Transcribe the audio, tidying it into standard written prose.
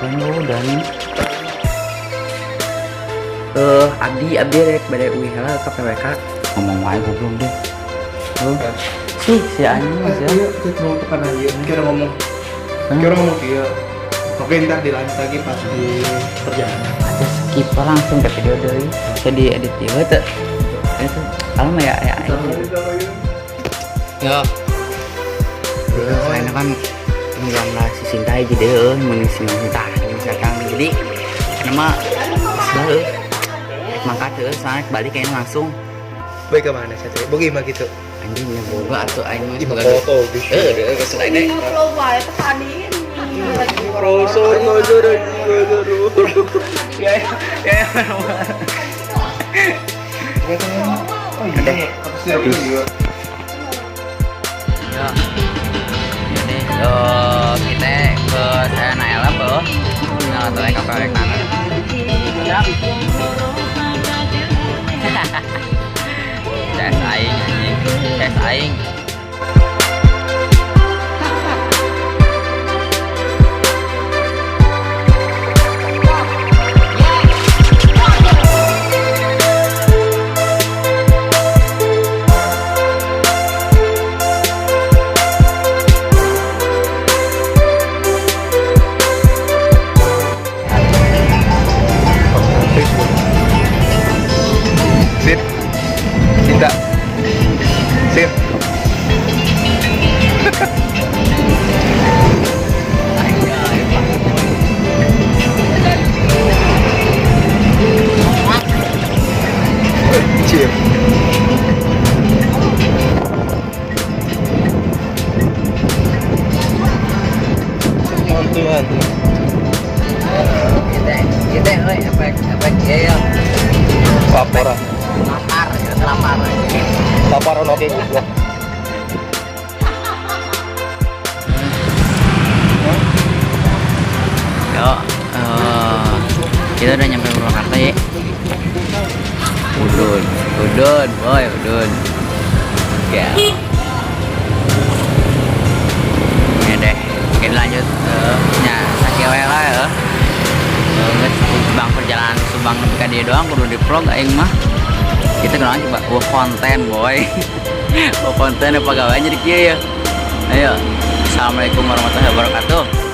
Kan udah nih. Abdi abdi rek bade uih heula ka PWK. Ngomong wae goblok deh. Oh. Sih, si anjing mas ya. Iya, kita mau tekan aja. Kira ngomong. Kira ngomong kieu. Oke, ntar dilanjut lagi pas di perjalanan. Ada skip langsung ke video deui. Bisa diedit ieu teu. Itu kalau mah ya ya. Ya. Saya kan nungguan si Sinta hiji deui euy, mun si Sinta misalkan jadi nama heuh. Rek mangkat heuh, soalnya balik kayaknya langsung. Baik kemana sih? Bogi mah gitu. Anjing nya boga atuh aing mah Ih, foto gitu. Heuh, geus lain deh. Ngupload wae teh tadi. Rosor, rosor, rosor. Ya ya. Oh iya, apa sih aku juga. Ya. Jadi kita ke saya naik apa? Nah, atau ke PWK kanan. Siap. Tes aing anjing. Tes aing. Facebook. Sip. Cinta. Sip. Cip. Tuhan. Kita kita euy efek efek ieu ya. Lapar. Lapar, ya lapar. Lapar oke goblok. Yo, kita udah nyampe Purwakarta ya. Udun, udun, boy, udun. Ya. Ini deh, kita lanjut nya sakieu we lah ya. Geus Subang, perjalanan Subang nepi ka dieu doang kudu di vlog aing mah. Kita kenalan coba wah konten boy. Wah konten apa gawean jadi kieu ya. Ayo. Assalamualaikum warahmatullahi wabarakatuh.